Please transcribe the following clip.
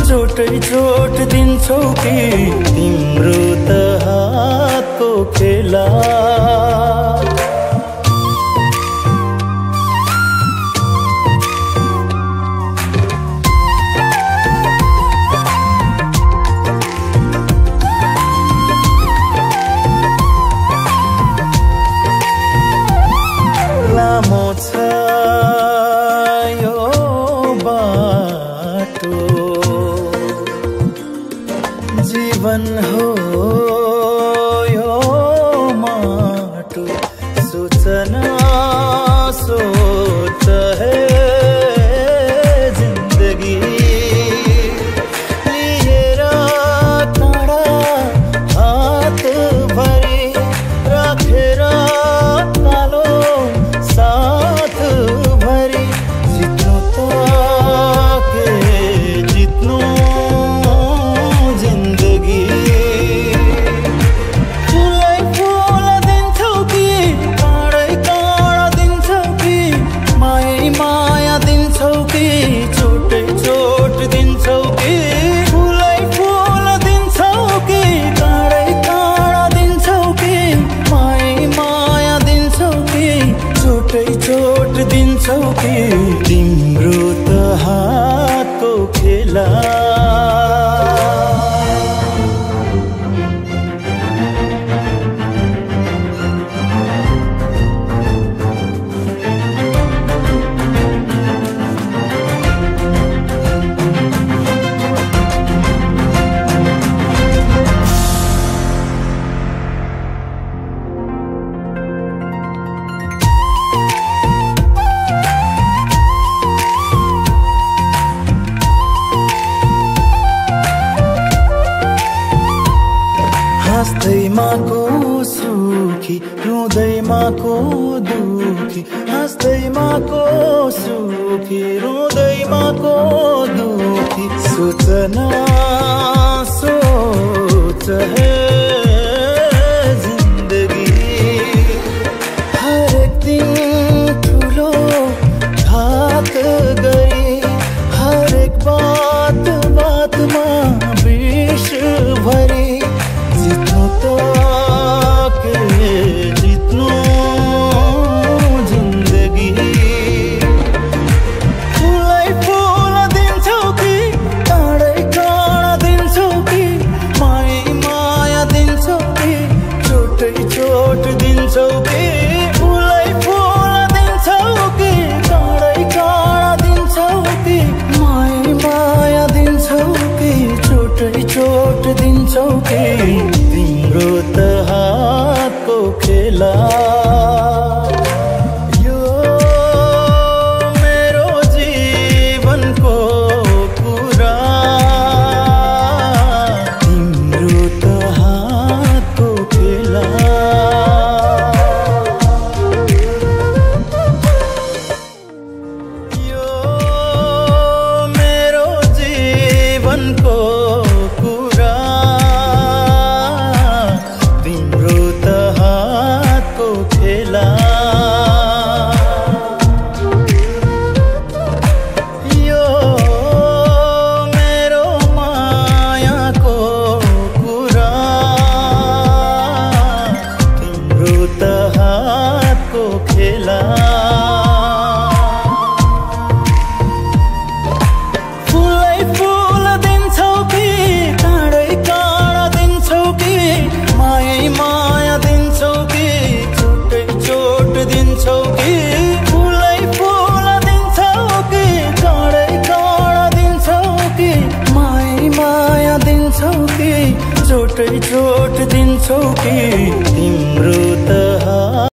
चोटै चोट दिन्छौ कि तिम्रो त हातको खेला। लामो छ यो बाटो, जीवन हो यो माटो, सोचना सोच है जिंदगी। लिएर टाढा हात भरि राखेर कालो साथ भरि, जित्नु त के जित्नु जिन्दगी। फुलै फुल दिन्छौ कि काँडै काँडा दिन्छौ कि मायै माया दिन्छौ कि चोटै चोट दिन्छौ कि। फुलै फुल दिन्छौ कि काँडै काँडा दिन्छौ कि मायै माया दिन्छौ कि चोटै चोट दिन्छौ कि तिम्रो त हातको खेला। हाँस्दैमा को सुखी रुँदैमा को दुखी, हाँस्दैमा को सुखी रुँदैमा को दुखी, सोचना सोच है जिन्दगी। हरेक दिन ठुलो घात गरी, हरेक बात बातमा विष भरी, जित्नु त के जित्नु जिन्दगी। फुलै फुल दिन्छौ कि काँडै काँडा दिन्छौ कि मायै माया दिन्छौ कि चोटै चोट दिन्छौ कि। फुलै फुल दिन्छौ कि काँडै काँडा दिन्छौ कि मायै माया दिन्छौ कि चोटै चोट दिन्छौ कि तिम्रो त हातको खेला। यो मेरो जीवनको कुरा, तिम्रो त हातको खेला। यो मेरो जीवनको कुरा, तिम्रो त हातको खेला। यो मेरो मायाको कुरा, तिम्रो त हातको खेला। फुलै फुल दिन्छौ कि काँडै काँडा दिन्छौ कि मायै माया दिन्छौ कि चोटै चोट दिन्छौ कि। फुलै फुल दिन्छौ कि काँडै काँडा दिन्छौ कि मायै माया दिन्छौ कि चोटै चोट दिन्छौ कि तिम्रो त